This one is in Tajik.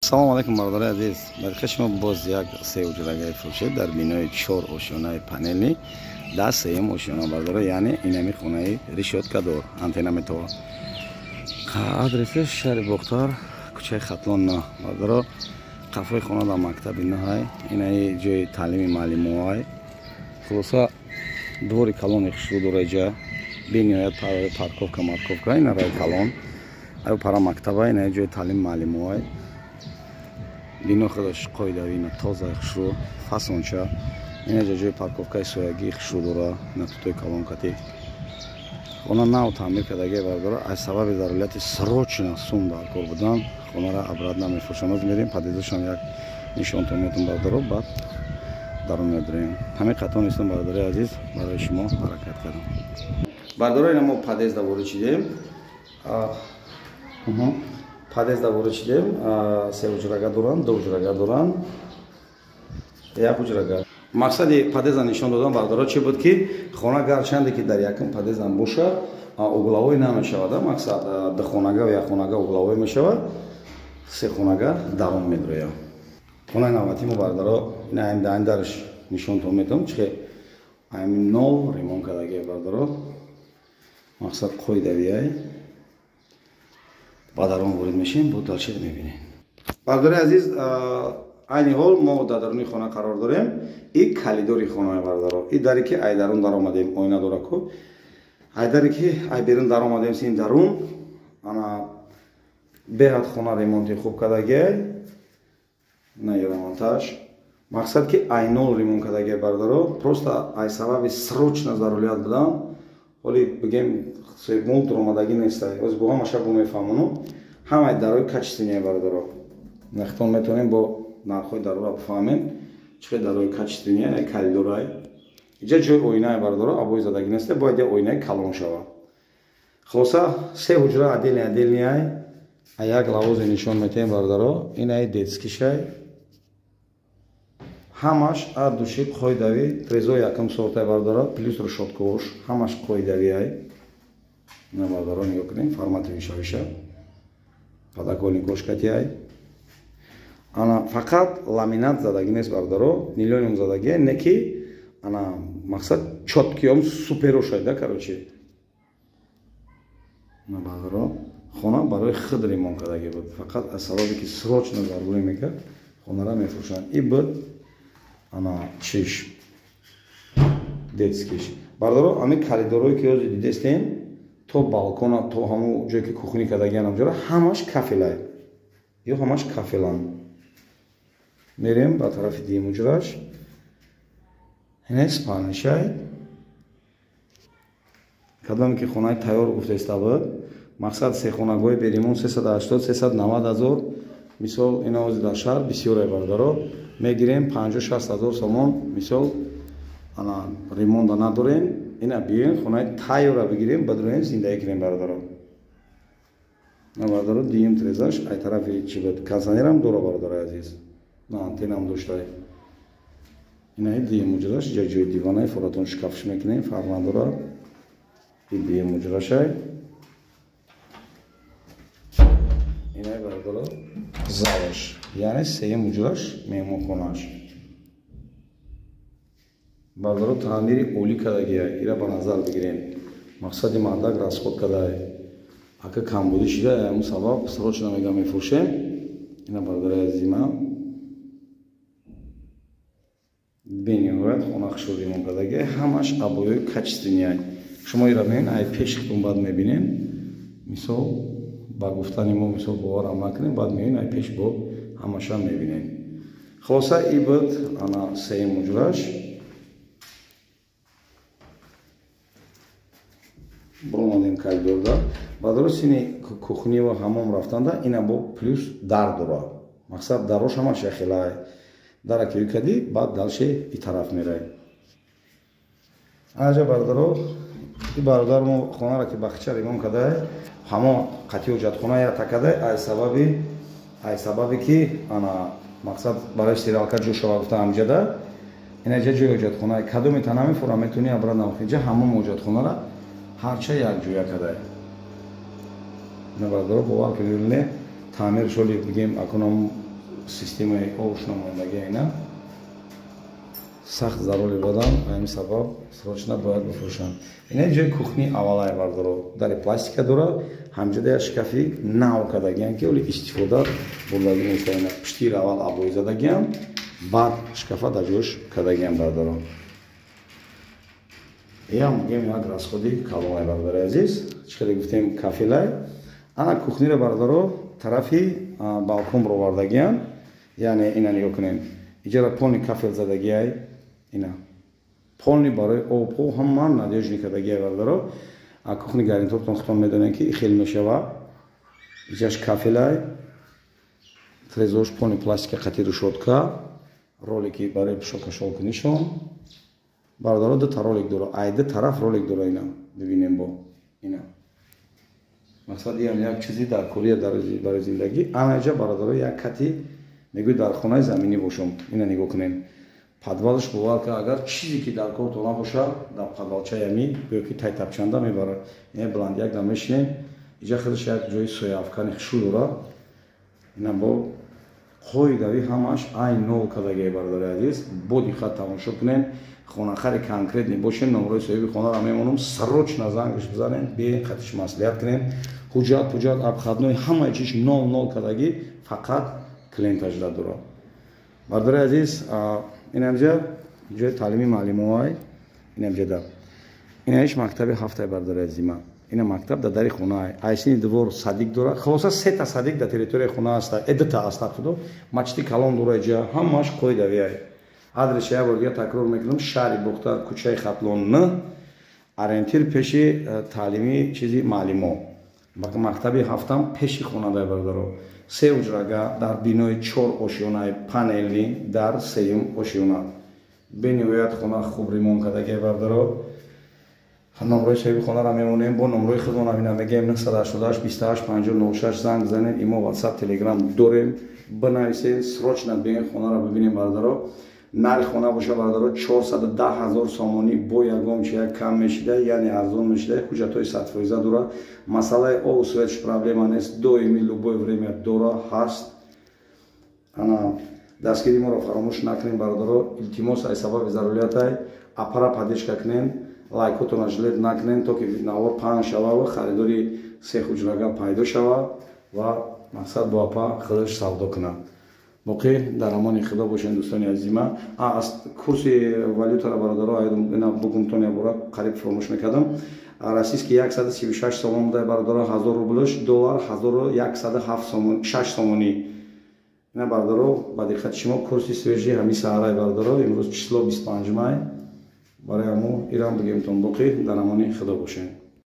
Салом алейкум, бародари азиз. Дар хеш мо боз як се ҳуҷрагаи фурӯшед дар бинои чор ошёнаи панелӣ дар сеюм ошёна, бародаро, яъне инами хонаи решёткадор, антенна метова. Адресеш шаҳри Бохтар, кӯчаи Хатлон на. Бародаро, қафои хона дар мактаби наҳай, инаи ҷои таълими маълимоай. Хулоса, двори калони хушрӯ дора иҷа, бениҳоят парковка марковка, ина раи калон, аю пара мактаба, инаи ҷои таълими маълимоай. Бино худаш қоидави, ина тозаи хушрӯ, фасонча. Ина ҷои парковкаи соягии хушрӯ дора, ина тутои калонкати. Хона нав таъмир кардагия, бардора, аз сабаби зарурияти срочно сум дар кор будан хонара обратно мефурӯшам. Оз мерем подъездашам як нишонтон метон, бардоро, баъд дарун медурем. Ҳамин қатон истам, бародари азиз, барои шумо ҳаракат кардам. Бардоро, ина мо подъезда ворид шидем. Подъезда ворид шидем, се ҳуҷрага доранд, ду ҳуҷрага доранд, як ҳуҷрага. Мақсади подъезда нишон додан, бардоро, чӣ буд, ки хона гарчанде ки дар якум подъездам бошад, угловой намешавад. Мақсад, духонага ва якхонага угловой мешавад, сехонага дарун медрояд. Хонаи навбатӣ мо, бардоро, ина айн дараш нишонтон метавам, чихе айн нов ремонт кардагия, бардоро. Мақсад қоидавиай. Ба дарун ворид мешем, бо дальше мебинем. Бардори азиз, айни ҳол мо дар даруни хона қарор дорем. И калидори хона, бардоро. И даре ки ай дарун даромадем, оина дора ку. Ай даре ки ай берун даромадем, син дарун, ана беҳад хона ремонти хуб кардагиай. На ремонтаж. Мақсад ки ай нол ремонт кардагиай, бардоро. Просто ай сабаби срочно зарурият будан. Ҳоли бигем соҳибмулк даромадагӣ нестай. Оз бо ҳамаша бо мефаҳмону. Ҳамаи дарои качественные, бардоро. Нахтон метавонем бо нархҳои дарора бифаҳмем, чӣ қадр дарои качественные, калидорай. Иҷа ҷои оинае, бардоро, обои задагӣ нестай, бояд як оинаи калон шавад. Хулоса, се ҳуҷра отдельный отдельный ай. Як лавозе нишон метаҳем, бардоро, инаи детскийшай. Ҳамаш от души қоидави, трезои якум сортай, бардоро, плюс решёткаош, ҳамаш қоидави ай. Ина, бардоро, нигоҳ кунем, формати вишавиша. Подоконникош кати ай. Ана фақат ламинат задагӣ нест, бардоро, линолеум задагӣ, не ки ана мақсад чёткиём суперошай да, короче. Ина, бардоро, хона барои худ ремонт кардагӣ буд. Фақат аз сабабе ки срочно зарурӣ мекард, хонара мефурӯшанд. И буд ана чиш детскийш. Бардоро, ҳамин коридорое ки ҳозир дидестем, то балкона, то ҳамун ҷое ки кухни кардагиан ҳамҷора, ҳамаш кафелай. Ё ҳамаш кафелан. Мерем ба тарафи дуюм ҳуҷраш. Ина спальнишай. Кадоме ки хонаи тайёр гуфтаиста буд, мақсад сехонагои беримон 380 390 ҳазор. Мисол, ина ҳозир дар шаҳр бисёре, бардоро, мегирем 50-60 ҳазор сомон. Мисол, ана ремонта надорем, ина биёем хонаи тайёра бигирем, бадроем зиндагӣ кунем, бардоро. На, бардоро, дуюм трезаш ай тарафи чӣ буд, кондиционерам дора, бардори азиз, на антеннам доштай. Инаи дуюм ҳуҷраш, иҷа ҷои диванай, форатон шкафш мекунем, фарқ надора. И дуюм ҳуҷрашай. Инаи, бардоро, залаш, яъне сеюм ҳуҷраш, меҳмонхонааш. Бардоро, таъмири олӣ кардагия, ира ба назар бигирем. Мақсади мардак расход кардай. Ака камбудӣ шида, ҳамун сабаб срочно мегам мефурӯшем. Ина, бародари азизи ман, бениҳоят хона хушрӯ ремонт кардагия, ҳамаш обоёи качественные. Шумо ира бинед, ай пешхитон баъд мебинем. Мисол, ба гуфтани мо мисол боварам накунем, баъд меоем ай пеш бо ҳамаша мебинем. Хулоса, и буд ана сеюм ҳуҷраш. Баромадем коридорда. Бардоро, сини кухни ва ҳамом рафтанда ина бо плюс дар дора. Мақсад, дарош ҳамаш яхелай. Дара ки кадӣ, баъд дальше и тараф мерай. Аҷа, бардоро, и бародар мо хонара ки бахча ремонт кардай, ҳамон қатъи ҳуҷҷатхона ята кардай, ай сабаби ки ана мақсад барои стиралка ҷо шава гуфта ҳамҷада. Ина ҷа ҷои ҳуҷҷатхона, кадоми та намефура, метавонӣ обратно ҷа ҳамон ҳуҷҷатхонара ҳарча якҷоя кардай. Ина, бардоро, бовар кунед, не таъмир шоли бигем, акунам Системаи обш намондагӣ ина сахт зарури будан, ба ҳамин сабаб срочно бояд бифурӯшанд. Ина ҷои кухни аввалай, бардоро, дари пластика дора, ҳамҷода як шкафи нав кардагиан, ки оли истифода бурдагӣ нест. Ина пуштиро аввал обои задагиан, баъд шкафа дар ҷош кардагиан, бардоро. Иам мегӯем, як расходи калонай, бародари азиз. Чӣ хеле гуфтем, кафелай. Ана кухниро, бародаро, тарафи балкон бировардагиан, яъне ина нигоҳ кунем, иҷара полный кафел задагиай, ина полный барои обҳо ҳама надёжный кардагиай, бародаро. Кухни гарнитуртон худтон медонем, ки хел мешава. Иҷаш кафелай, трезош полный пластика, қати решётка, ролики барои пӯшокашолкунишон, бародаро. Дута ролик дора, ай ду тараф ролик дора. Ина бибинем, бо ина мақсад иам як чизи дар кория барои зиндагӣ. Анаҷа, бародаро, як кати мегӯй дар хонаи заминӣ бошум. Ина нигоҳ кунем, подвалш. Бовар ка, агар чизе ки дар кортон набоша, дар подвалчаи ами гӯё ки тай тапчанда мебарад. Ина баландияк да мешинем, иҷа худаш як ҷои сояафкани хушрӯ дора. Ина бо қоидави ҳамаш ай нов кардагиай, бародари азиз. Бо диққат тамошо кунем. Хонахари конкретный бошем, номрои соҳиби хонаро мемонам, срочно зангаш бизанем, биен, қатиш маслиҳат кунем. Ҳуҷҷат пуҷҷат, обходной, ҳамаи чиш нол нол кардагӣ, фақат клиент ждать дорад, бародари азиз. Инамҷа ҷои таълими маълимоай, инамҷада инаиш мактаби ҳафтай, бародари азизима. Ина мактаб дар дари хонаай, айсини двор садик дора. Хулоса, сета садик дар территорияи хона аста, дута астағфирулло. Мачити калон дора иҷа, ҳамааш қоидавиай. Адреса як бор дига такрор мекунам: шаҳри Бохтар, кӯчаи Хатлон н, ориентир пеши таълими чизи маълимо, мактаби ҳафтам пеши хонадай, бародаро. Се ҳуҷрага дар бинои чор ошёнаи панелӣ, дар сеюм ошёна. Бениҳоят хона хуб ремонт кардагиай, бародаро. Номрои соҳиби хонаро мемонем, бо номрои худмон ина мегӯем: 988 28 50 06. Занг занем, имо, Ватсап, Телеграм дорем, бинависем, срочно биёен, хонаро бибинем, бародаро. Нархи хона боша, бародаро, 410 ҳазор сомонӣ, бо ягон чи як кам мешида, яъне арзон мешида. Ҳуҷҷатҳои 100% дора, масъалаи обу светш проблема нест, доими любое время дора ҳаст. Ана дастгири моро фаромӯш накунем, бародаро, илтимос, ай сабаби заруриятай апара поддержка кунем, лайкотона жалеть накунем, то ки навор паҳн шава ва харидори се ҳуҷрага пайдо шава ва мақсад бо апа худаш савдо кунад. Боқӣ дар амони Худо бошед, дӯстони азизима. Аз курси валютаро, бародаро, ина бугумтон, ябора қариб фуромӯш мекардам. Российский 136 сомон буда, бародаро, 1000 рублш, доллар 1107 сомонӣ. Ина, бародаро, ба диққати шумо курси свежий ҳамин саҳараи, бародаро. Имрӯз число 25 май, барои ҳамо ирам бигемтон. Боқӣ дар амони Худо бошед.